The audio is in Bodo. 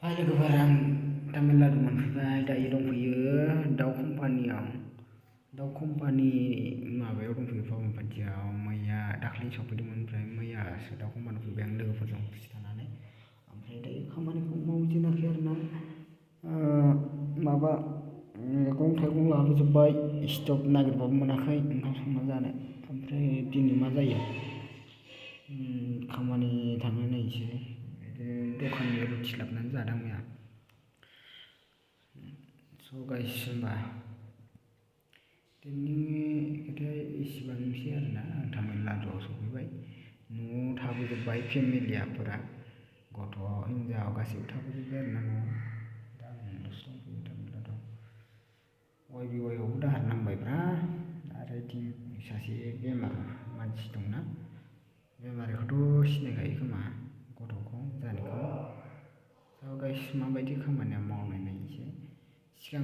Hai लोगोफोर आं तामिलनाडु मोनफैबाय दायो दंफैयो दाउ कम्पानि माबायाव दंफैयो पावनपाथियाव मैया दाख्लै सफैदोंमोन ओमफ्राय मैयासो दाउ कम्पानियाव फैबाय आं लोगोफोरजों खुसि थानानै ओमफ्राय दायो खामानिखौ मावजेनाखै आरोना माबा मैगं थाइगं लाबोजोब्बाय स्टक नागिरबाबो मोनाखै ओंखाम संना जानो ओमफ्राय दिनै मा जायो खामानि थांनो नायनोसै दखाननि रुटि लाबोनानै जादों मैया स' गाइस होमबा दिनैनि खोथाया एसेबांनोसै आरोना आं तामिलनाडुआव सफैबाय न'आव थाबोजोब्बाय फेमिलिफोरा गथ' हिनजाव गासैबो थाबोजोब्बाय आरोना न'आव दा आंल'सो दंफैयो तामिलनाडुआव वाइआवबो दाहार नांबायब्रा आरो बिथिं सासे बेमार मानसि दंना बेमारिखौथ' सिनायखायो खोमा गथ'खौ जानायखौ स' गाइस माबायदि खामानिया मावनाय नायनोसै सिगां